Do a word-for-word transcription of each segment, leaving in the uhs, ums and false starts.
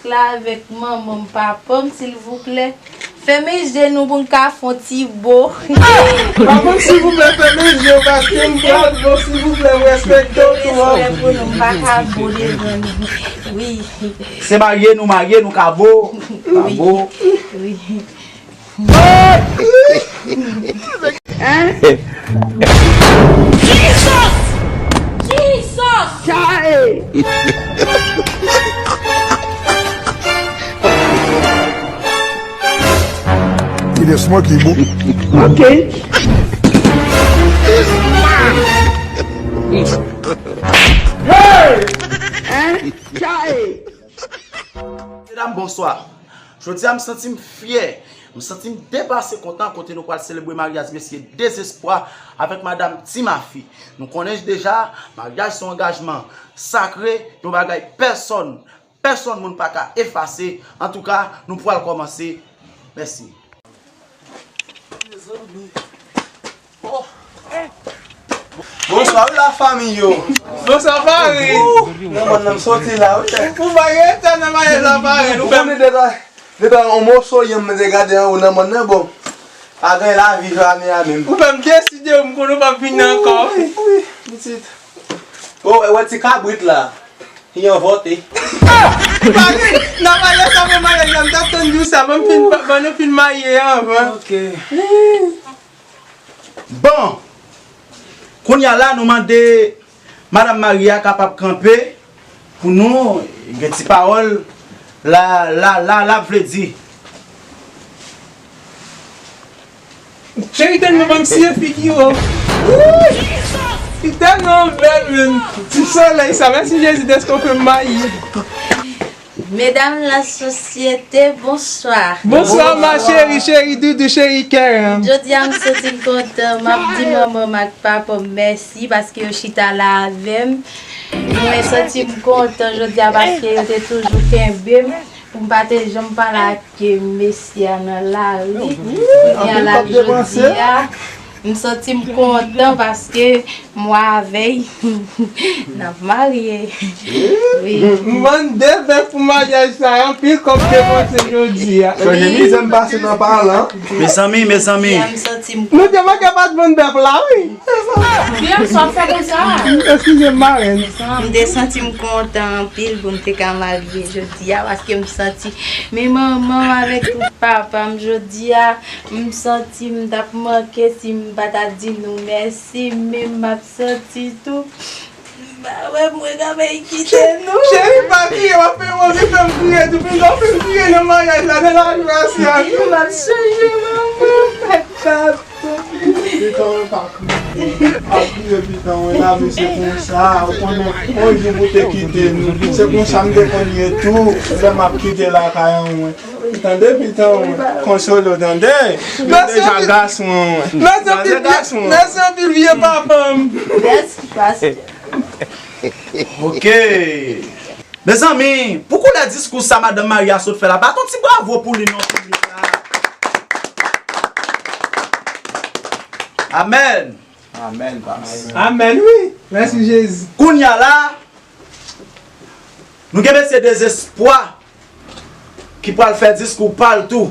la avèk manman m, papa m, silvouplè. Fèmen je nou pou n ka fè yon ti bo. Papa m, silvouplè, fèmen je w, paske m pral bo, silvouplè, m respekte w tou, an. Respè pou nou, m pa ka bo devan nou. Wi. Se marye nou marye, nou ka bo. Ka bo. Wi. Hein? Jesus! Jesus! Chae! It is smoky, boo. Ok. Hein? Chae! Medam, bonswa. Jodi a, m santi m fyè. M santi m depase kontan kote nou pral selebre maryaj mesye Dezespwa avèk madanm Timafi. Nou konnen deja, maryaj se yon angajman sakre, yon bagay pèsòn, pèsòn moun pa ka efase. Antouka, nou pral kòmanse. Mèsi. Bonswa, wi, lafanmi yo. Bonswa, Paris. Nan mòn nan m soti la, wi. Ou pa rete nan maryaj la, Paris. Ou konnen deja, deja yon moso yanm mwen te gade anwo nan mòn nan, bon. Pa gen lavi jan ane a menm. Ou fè m deside, m konnen w p ap vini ankò, wi. Wi, pitit. O, wè ti kabrit la. Li anvòte. Paris, nan maryaj sa, pou maryaj la, m t ap tann jou sa, ban m fin, ban nou fin marye anvan. Ok. Bon, kounye a la, nou mande madanm marye a kapab kanpe pou nou gen ti pawòl la, la, la, l ap vle di. Cheri, tèlman ban m siye figi w. Li tèlman bèl, menm. Ti solèy sa, mèsi Jezi dèske w fè m marye. Medam lasosyete, bonswa. Bonswa, ma cheri, cheri doudou, cheri kè. Jodi a, m santi m kontan. M ap di manman m ak papa m mèsi paske yo chita la avè m. Mwen santi m kontan jodi a paske yo te toujou kenbe m pou m pa te janm pale ak mesye a nan lari. Kounye a la jodi a, m santi m kontan paske mwa avè l, n ap marye. Wi. M vann de bèf pou maryaj sa, anpil kòb depanse jodi a. Chanje mizè m pase nan palan. Mezanmi, mezanmi. Jodi a, m santi m kontan. Nou te manke pa t vann bèf la, wi. Byen, sa fè konsa. Eskize m, marèn. M te santi m kontan anpil pou m te ka marye jodi a, paske m santi men manman m avèk tout papa m jodi a, m santi m t ap manke si m pa ta di nou mèsi, men m ap santi tou. M pa wè mwen ka bay kite nou. Cheri, pa kriye, w ap fè m anvi fè m kriye tou. Piga w fè m kriye nan maryaj la, nan lajwa a. M ap chanje manman, papa. Pitan mwen pa kriye. Pa kriye, pitan mwen, lavi se konsa. Ou konnen, yon jou pou te kite nou. Se konsa m te konn ye tou, lè m ap kite lakay an mwen. Tande, pitan mwen, konsole w, tande. Yo deja gason an mwen. Tande, gason an. Mèsi anpil, vye papa m. Mèsi, pastè. Ok. Mezanmi, pou koulè diskou sa madanm marye a sot fè la, bat yon ti bravo pou li non, piblik la. Amèn. Amèn, pastè. Amèn, wi. Mèsi, Jezi. Kounye a la, nou gen mesye Dezespwa ki pral fè diskou pa l tou.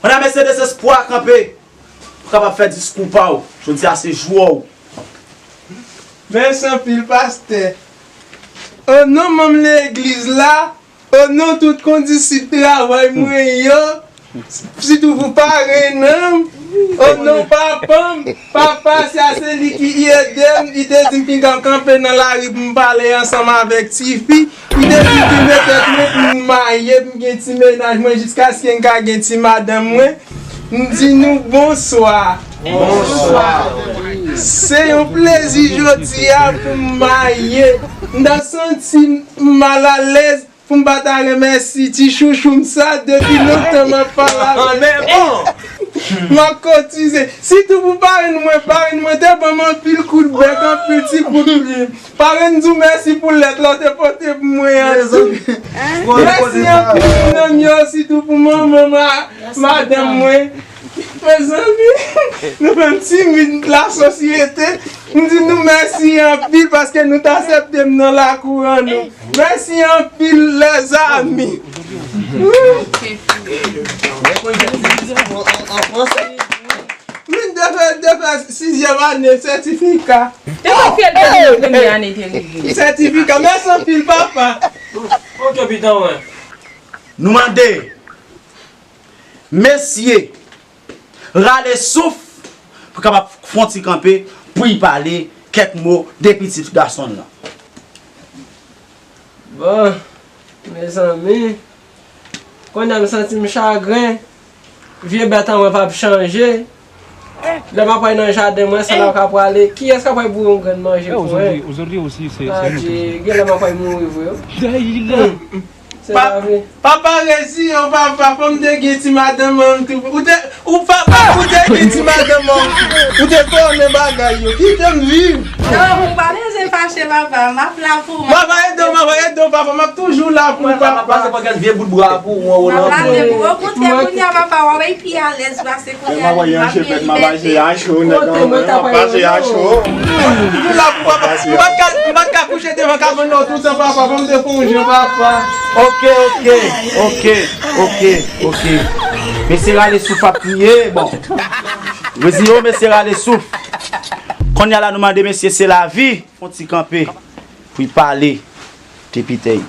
Pandan mesye Dezespwa kanpe, pou kapab fè diskou pa w. Jodi a se jou a w. Mèsi anpil, pastè. O non manm legliz la, o non tout kondisip travay mwen yo, sitou pou parenn an, o non papa m, papa sa se li ki ede m, li te di m ki ka kanpe nan lari pou m pale ansanm avèk tifi, li te di m ki mete tèt mwen pou m marye, pou m gen ti mennaj mwen jiskaske m ka gen ti madanm mwen. M di nou bonswa. Bonswa. Se yon plezi jodi a pou m marye. M ta santi m malalèz pou m pa ta remèsye ti chouchou m sa depi lontan m ap pale avè l. M ap kotize. Sitou pou parenn mwen, parenn mwen te ban m anpil kout bèk, anpil ti kout plim. Parenn di w mèsi pou lèt la w te pote pou mwen an tou. Mèsi anpil pou nanm yo, sitou pou manman m, madanm mwen. Mezanmi, nou menm timid lasosyete, m di nou mèsi anpil paske nou t aksepte m nan lakou an nou. Mèsi anpil, lèzanmi. Wi, depi, depi sizyèm ane, sètifika. Te konfye l te rive premye ane te rive. Sètifika, mèsi anpil, papa. Ok, pitan, wè. Nou mande mesye rale souf pou kapab fè yon ti kanpe pou l pale kèk mo de pitit gason l lan. Bon, mezanmi, kounye a m santi m chagren. Vye bèt an mwen p ap chanje. Lè m ap pral nan jaden mwen, se la w ka prale. Kiyès k ap pral boure yon grenn manje pou mwen? Adje, genlè m ap pral mouri vre wi. Se lavi. Papa resi yo, papa, fò m te gen ti madanm an tou. Ou te, ou papa, ou te gen ti madanm an, ou te konnen bagay yo. Kite m viv. Non, ou pa bezwen fache, papa. M ap la pou ou. Papa, ede m, papa, ede m, papa. M ap toujou la pou ou, papa. Pase pa gad vye bout bwa pou ou, ou nan. M ap la pou ou. Okontrè, kounye a, papa, w ap pi alèz pase kounye a. M ap pase a cho, nèg an, m ap pase a cho. Toujou la pou papa. M pa ka, m pa ka kouche devan kabann nan toutan, papa. Fò m te fè yon jan, papa. Ok, ok, ok, ok, ok. Mesye rale souf ap kriye, bon. Rezi yo, mesye rale souf. Kounye a la, nou mande mesye se lavi. Fè yon ti kanpe pou l pale, te pitèy.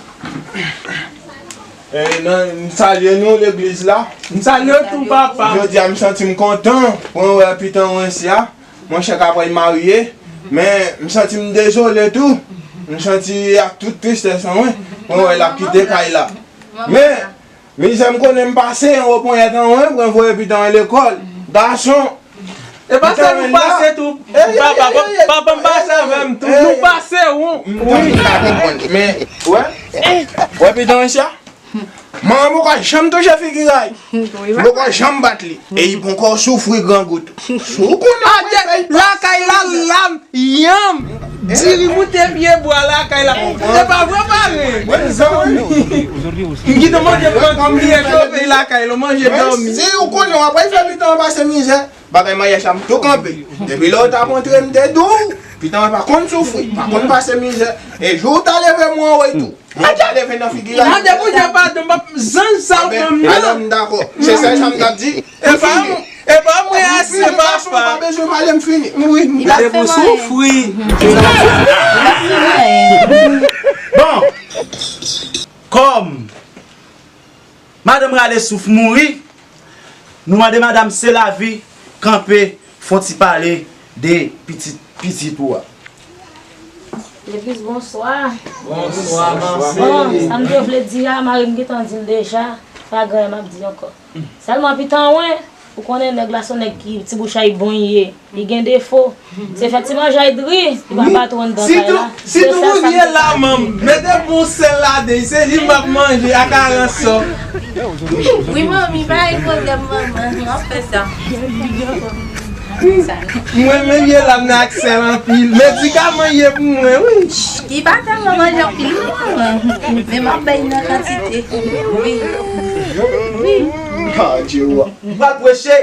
E, nan, m salye nou, legliz la. M salye w tou, papa. Jodi a, m santi m kontan pou mwen wè pitan mwen si a. Monchè k apral marye, men m santi m dezole tou. M santi ak tout tristès an mwen pou mwen wè l ap kite kay la. Men, mizè m konnen m pase, anwo ponyèt an mwen, pou mwen voye pitan mwen lekòl. Gason, E pa sèl ou pase tou, papa, papa m pase avè m tou, nou pase won. Wi. Men, wè, wè pitan sa, manman poko janm touche figi a. Poko janm bat li. E li poko soufri grangou tou. Si w konnen. Adye, lakay la, lam, yanm, diri moute pye bwa lakay la. E pa vre, pa vre? M kite manje pran, m bliye chofe lakay la, manje dòmi. Si w konnen, w ap fè pitan pase mizè. Bagay maryaj la, m tou kanpe. Depi lè w t ap antre, m te di w, pitan pa konn soufri, pa konn pase mizè. E jou w ta leve mwen wè tou. Mwen ta leve nan figi la. Mande Bondye padon, m p ap zanj sa w ban m nan. Alò, m dakò. Se sèl sa m t ap di. E pa m, e pa mwen ase, papa. Pa bezwen pale, m fini. M wi, m dakò. Depi w soufri. Bon. Kòm Madanm Rale Souf mouri, nou mande madanm Se Lavi kanpe, fè yon ti pale de pitit, pitit ou a. Legliz, bonswa. Bonswa, madanm. Bon, sa m te vle di a, mari m gentan di l deja, pa gen anyen m ap di ankò. Sèlman pitan wen, ou konnen nèg la se yon nèg ki ti bouch a li bon li ye. Li gen defo. Se fè ti manjay dri, li pa patwòn nan kay la. Sitou, sitou ou vye la, manm, mete bon sèl ladan, se li m ap manje ak aransò. Wi, manmi, pa gen pwoblèm, manman, m ap fè sa. Mwen menm vye la m nan ak sèl anpil. Medikaman ye pou mwen, wi. Li pa tèlman manje anpil, non, manman. Men m ap bay nan kantite. Wi. Wi. Ah, Jewova. M pral preche.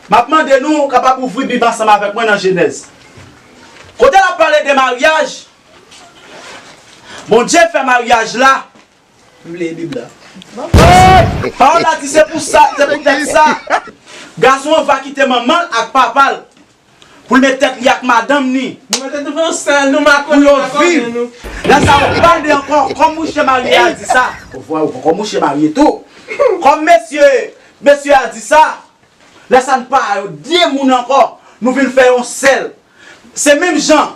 M ap mande nou kapab ouvri Bib ansanm avèk mwen nan Jenèz. Kote l ap pale de maryaj, Bondye fè maryaj la. M li Bib la. Pawòl la di se pou sa, se poutèt sa, gason an va kite manman l ak papa l pou l met tèt li ak madanm ni. Nou mete nou ansanm, nou makònen, nou makònen, nou. Lè sa a, ou pale ankò, kòm mouche marye a di sa. Ou vwè, ou kòm mouche marye tou. Kòm mesye, mesye a di sa. Lè sa n pa de moun ankò, nou vin fè yon sèl. Se menm jan,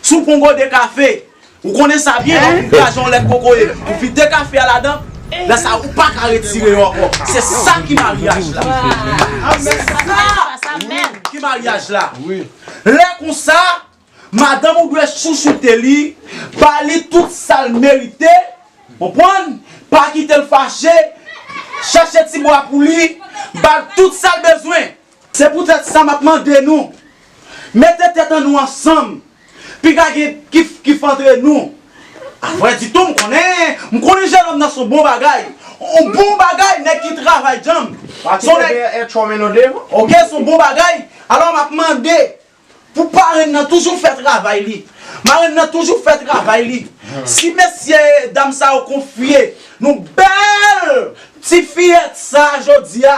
si w pran yon gode kafe, ou konnen sa byen, lè w vin kraze yon lèt kokoye, ou vide kafe a ladan, lè sa ou pa ka retire yo ankò. Se sa ki maryaj la. Se sa ki maryaj la. Lè konsa, madanm ou dwe chouchoute li, ba li tout sa l merite, konprann? Pa kite l fache, chache ti bwa pou li, ba l tout sa l bezwen. Se poutèt sa m ap mande nou, mete tèt an nou ansanm, piga gen kif kif antre nou. Avrèdi tou, m konnen, m konnen jennonm nan se yon bon bagay. On bon bagay, nèg ki travay djanm. Son nèg, ok, son bon bagay. Alò, m ap mande pou parenn nan toujou fè travay li. Marenn nan toujou fè travay li. Si mesye dam sa yo konfye nou bèl ti fiyèt sa jodi a,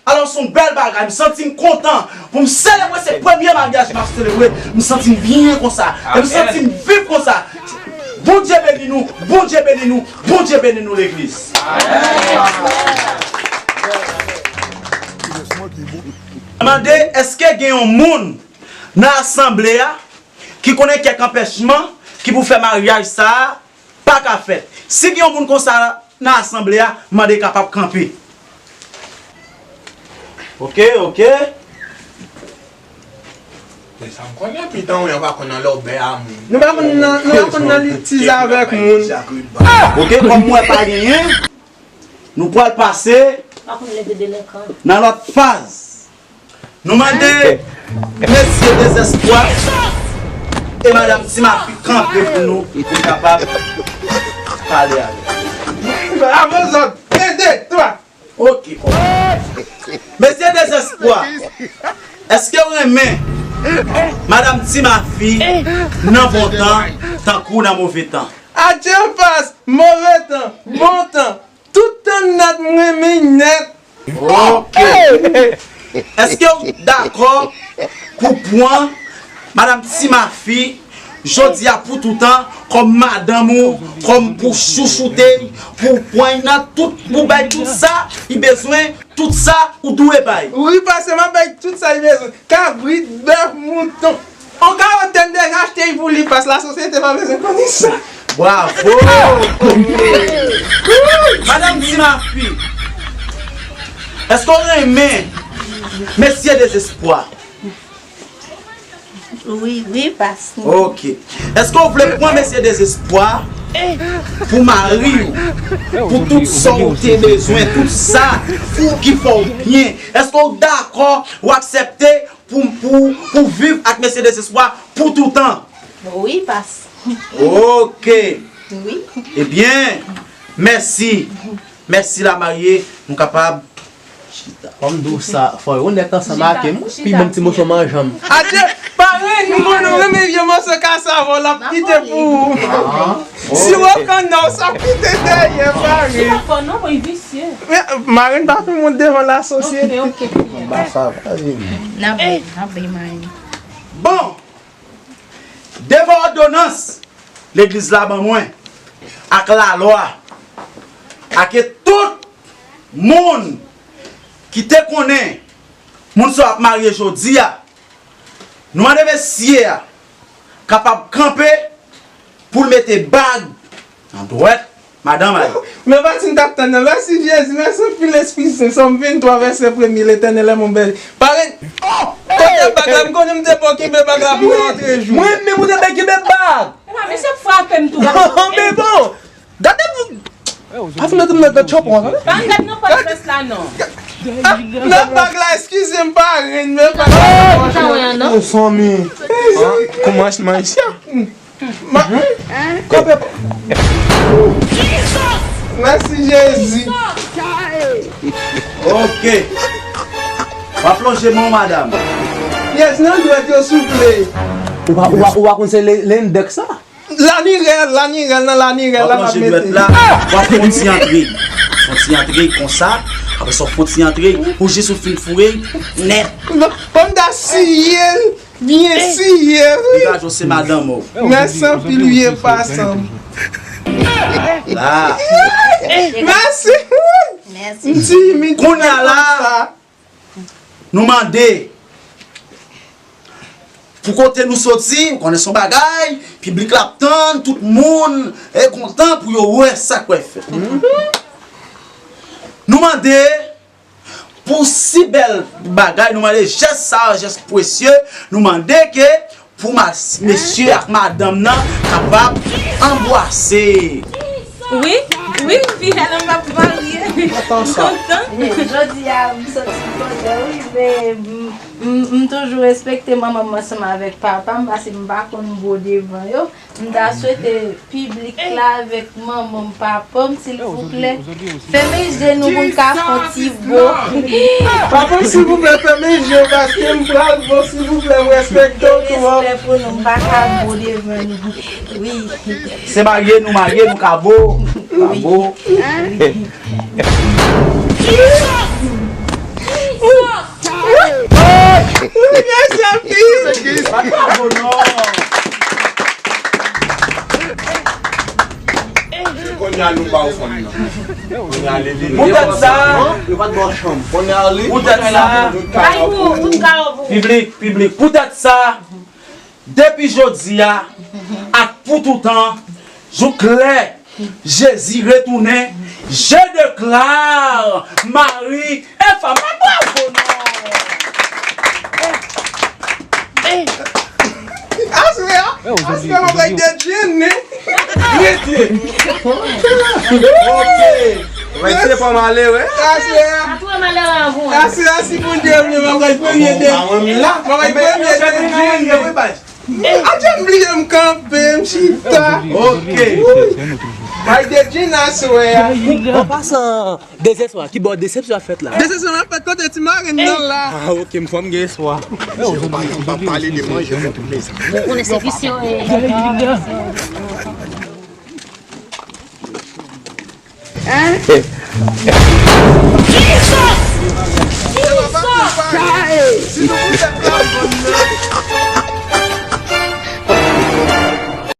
alò, se yon bèl bagay. M santi m kontan pou m selebre se premye maryaj m ap selebre. M santi m byen konsa. E m santi m viv konsa. Bondye beni nou, Bondye beni nou, Bondye beni nou, legliz. Mande, èske gen yon moun nan asanble a ki konnen kèk anpèchman ki pou fè maryaj sa a pa ka fèt? Si gen yon moun konsa nan asanble a, mande kapab kanpe. Ok, ok. Men sa m konnen, pitan w yo pa konn nan lòbè a moun. Nou pa konn nan, nou pa konn nan litiz avèk moun. Ok, kòm m wè pa genyen, nou pral pase nan lòt faz. Nou mande mesye Dezespwa e madanm Timafi kanpe pou nou, pou n kapab pale avè yo. Bravo zòt, de, de, twa. Ok, ok. Mesye Dezespwa, èske w renmen madanm Timafi nan bon tan, tankou nan move tan? Adye pas, move tan, bon tan. Tout tan nèt, m renmen nèt. Ok. Èske w dakò pou pran madanm Timafi jodi a pou toutan kòm madanm ou, kòm pou chouchoute l, pou pran l nan tout, pou bay tout sa li bezwen, tout sa ou dwe bay? Wi, pastè, m ap bay tout sa li bezwen. Kabrit, bèf, mouton. On karantèn deja achte pou li, pas la sosyete pa bezwen konnen sa. Bravo! Madanm Timafi, èske w renmen mesye Dezespwa? Wi, wi, pas. Ok. Èske w vle pran mesye Dezespwa pou mari w? Pou tout sa w te bezwen, tout sa pou ki fè w byen. Èske w dakò, w aksepte pou, pou, pou viv ak mesye Dezespwa pou toutan? Wi, pas. Ok. Wi. Ebyen, mèsi. Mèsi lamarye, nou kapab chita. Kòm di w sa, fò yo nèt ansanm ak m, pi ban m ti moso manje m. Adye, parenn, m konnen w renmen vye moso kasava w, l ap kite pou ou. Siwo kanna w, sa kite dèyè, parenn. Marenn pa fè mont devan lasosyete. Ok, ok. N ap bay, n ap bay, marenn. Bon, devan òdonans legliz la ban mwen, ak lalwa, ak tout moun ki te konnen moun sa ap marye jodi a, nou mande mesye a kapab kanpe pou l mete bag nan dwèt madanm a li. Men pati m t ap tann nan. Mèsi Jezi, mèsi anpil Lespri Sen. Sòm venntwa, vèsè premye, Letènèl è mon bèje. Parenn, kote bag la, m konnen m te bon kenbe bag la pou rantre jou. Mwen menm ou te bèk kenbe bag. Epa, misye frape m tou. Men bon, gade pou. Pa fin mete m nan gad chòpon an, tande. Pa gad nan pòch vès la, non. Nan bag la, eskize m, parenn, men pa. Ou fanmi. Kòmansman isi a. Mèsi Jezi. Ok. W ap lonje men w, madanm. Yes, nan dwèt yo, souple. Ou pa, ou pa, ou pa konn se le, lendèk sa? Lanirèl, lanirèl, nan lanirèl la m ap mete. W ap lonje dwèt la, w ap fè yon ti antre. Yon ti antre konsa, apre sa w fè yon ti antre, pou jis ou fin foure nèt. Ban m ta siye l. Byen siye, wi. Li pa jwe, se madanm ou. Mèsi anpil, wi, e pa san m. La. Mèsi, wi. Mèsi. M timid. Kounye a la, nou mande pou kote nou soti, ou konnen se yon bagay, piblik la ap tann, tout moun e kontan pou yo wè sa k pral fèt. Nou mande pou si bèl bagay, nou mande jès sa, jès presye, nou mande ke pou mas-, mesye ak madanm nan kapab anbwase. Wi, wi, fi a nan m ap marye. Kontan. Jodi a, m soti kote, wi, men m, m, m toujou respekte manman m ansanm avèk papa m, paske m pa konn bo devan yo. M ta swete piblik la avèk manman m, papa m, silvouplè, fèmen je nou pou m ka fè yon ti bo. Papa m, silvouplè, fèmen je w paske m pral bo, silvouplè, m respekte w twòp. Respè pou nou, m pa ka bo devan nou. Wi. Se marye nou, marye nou ka bo. Ka bo. Poutèt sa, poutèt sa, piblik, piblik, poutèt sa, depi jodi a ak pou toutan, jouk lè Jezi retounen, je déclare Marie et femme. Bravo, non! Aswè a, aswè a, mwen bay de Jenny. Rete. Ok. Mwen se pa malere. Aswè a, aswè a, si Bondye vle, mwen bay premye de. Mwen bay premye de Jenny. Adje m bliye m kanpe, m chita. Ok. Bay de Jenny aswè a. An pasan, dezèswa, ki bò desepsyon ap fèt la? Desepsyon ap fèt kote ti marenn nan la. Ah, ok, m fò m gen espwa. Mesye, ou pa janm pa pale de manje, mezanmi. Ou konnen se visye yo ye.